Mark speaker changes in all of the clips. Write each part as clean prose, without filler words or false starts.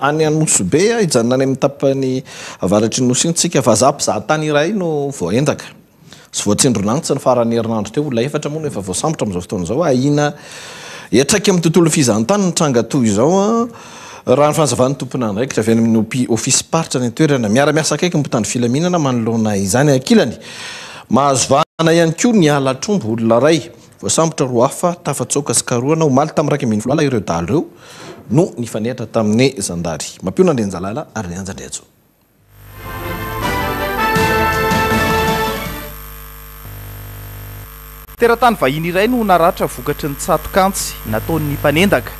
Speaker 1: Any Anosibe, hijanona any amin'ny tapany avaratry ny Nosy iny tsika. Vazaha mpizahatany iray no voaendaka sy voatsindron'antsy ny faran'ny herinandro teo. Olona efatra moa no efa voasambotra amin'izao fotoana izao. Ahiana hiantraika amin'ny tontolon'ny fizahantany ny tranga toy izao, raha ny fanazavan'ny tompon'andraikitra avy any amin'ny ofisim-paritra any an-toerana. Miara-miasa akaiky ny mpitandro filaminana manoloana izany. Ankilany, mahazo vahana ihany koa ny halatr'omby olona iray. Voasambotra roa hafa tafatsoaka sy karohana omaly tamin'ny 11 alina ireo dahalo ireo no nifanehatra tamin'ny zandary. Mampiona Andrianjalala ary Rianja Andriantsoa.
Speaker 2: Teratany vahiny iray no naratra vokatry ny tsatok'antsy nataon'ny mpanendaka.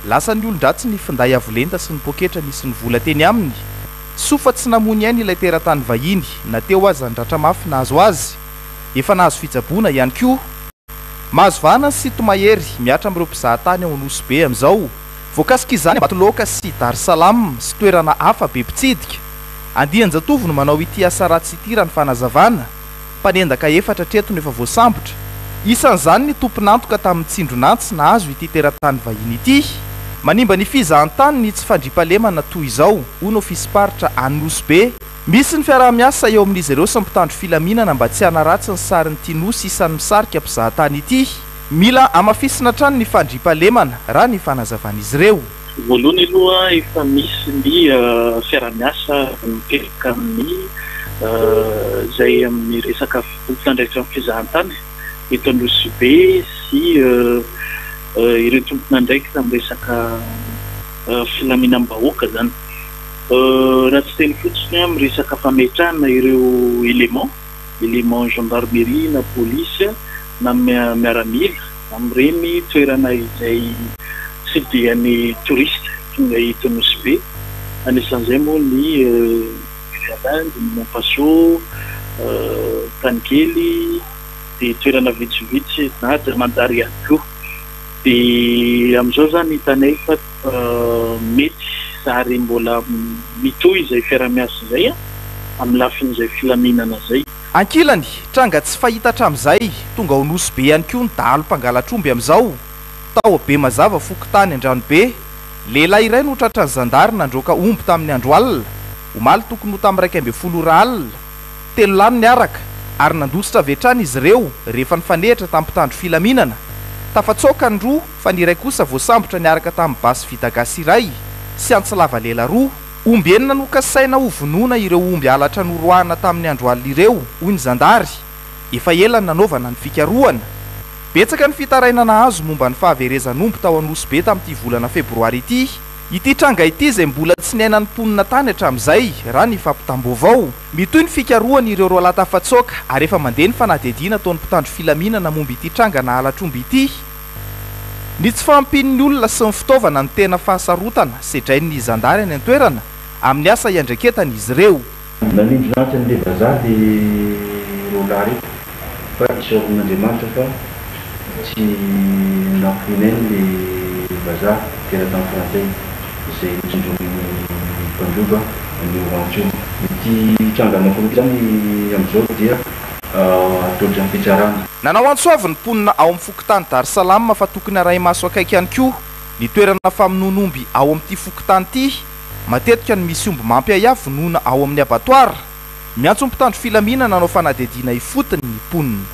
Speaker 2: Lasan'ny olon-dratsy ny finday avo lenta sy ny poketra nisy ny vola teny aminy. Soa fa tsy namoy ny ainy ilay teratany vahiny na teo aza ny ratra mafy nahazo azy. Efa nahazo fitsaboana ihany koa. Mahazo vahana ny sinto-mahery mihatra amin'ireo mpizahatany ao Nosy Be amin'izao. Voakasik'izany Ambatoloaka sy Dar Salam sy toerana hafa be mpitsidika. Andian-jatovo no manao ity asa ratsy ity raha ny fanazavana. Mpanendaka efatra hatreto no efa voasambotra. Isan'izany ny tompon'antoka tamin'ny tsindron'antsy nahazo ity teratany vahiny ity. Manimba ny fizahantany ny tsy fandriampahalemana toy izao, hoy ny ofisim-paritra any Nosy Be. Misy ny fiaraha-miasa eo amin'izy ireo sy ny mpitandro filaminana mba tsy hanaratsy ny sarin'ity nosy isan'ny misarika mpizahatany ity. Mila hamafisina hatrany ny fandriampahalemana, raha ny fanazavan'izy ireo.
Speaker 3: Voalohany aloha efa misy ny fiaraha-miasa mipetraka amin'ny izay amin'ny resaka tompon'andraikitra amin'ny fizahantany eto Anosibe sy ireo tompon'andraikitra amin'ny resaka filaminam-bahoaka izany. Raha tsy teny fotsiny aho miresaka fametrahana ireo éléments, éléments gendarmerie na police na miaramila amin'ireny toerana izay tsy dia ny touriste tonga eto Nosy Be, anisan'izay moa ny Riverland, ny Mont Paso, Tanikely, dia toerana vitsivitsy na Manjary ihany koa. Dia amin'izao izany hitanay fa mety ary mbola mitohy izay fiaraha-miasa izay amin'ny lafin'izay filaminana izay.
Speaker 2: Ankilany, tranga tsy fahita hatramin'izay, tonga ao Nosy Be ihany koa ny dahalo mpangalatr'omby amin'izao. Tao Bemazava fokontany Andranobe, lehilahy iray no tratran'ny zandary nandroaka omby tamin'ny andro alina, omaly tokony ho tamin'ny 11 ora alina. Telo lahy no niaraka ary nandositra avy hatrany izy ireo rehefa nifanehitra tamin'ny mpitandro filaminana. Tafatsoaka ny roa fa ny iray kosa voasambotra niaraka tamin'ny basy vita gasy iray sy antsy lava lela roa. Omby enina nokasaina hovonoina ireo omby halatra noroahana tamin'ny andro alina ireo, hoy ny zandary. Efa ela no nanaovana ny fikarohana. Betsaka ny fitarainana azo momba ny fahaverezan'omby tao Anosibe tamin'ity volana febroary ity. Ity tranga ity izay mbola tsy niainan'ny mponina tany hatramin'izay, raha ny fampitam-baovao. Mitohy ny fikarohana ireo roalahy tafatsoaka ary efa mandeha ny fanadihadiana ataon'ny mpitandro filaminana momba ity trangana halatr'omby ity. Ny tsy fahampian'ny olona sy ny fitaovana no tena fahasarotana sedrain'ny zandary any an-toerana amin'ny asa iandraiketana izy ireo.
Speaker 4: Nanindrona antsy an'le vazaha le roalahy reto fa isaorana Andriamanitra fa tsy nampinoinay le vazaha teratany frantsay izay notsindromin'ny mpandroba an'io rancho io. Ity tranga anankiroa ity izany amin'izao dia atolotra ny fitsarana.
Speaker 2: Nanao antso avo ny mponina ao amin'ny fokontany Dar Salam fa tokony arahi-maso akaiky ihany koa ny toerana famonoan'omby ao amin'ity fokontany ity. Matetika no misy omby mampiahiahy vonoina ao amin'ny abattoir. Miantso ny mpitandro filaminana hanao fanadihadiana ifotony ny mponina.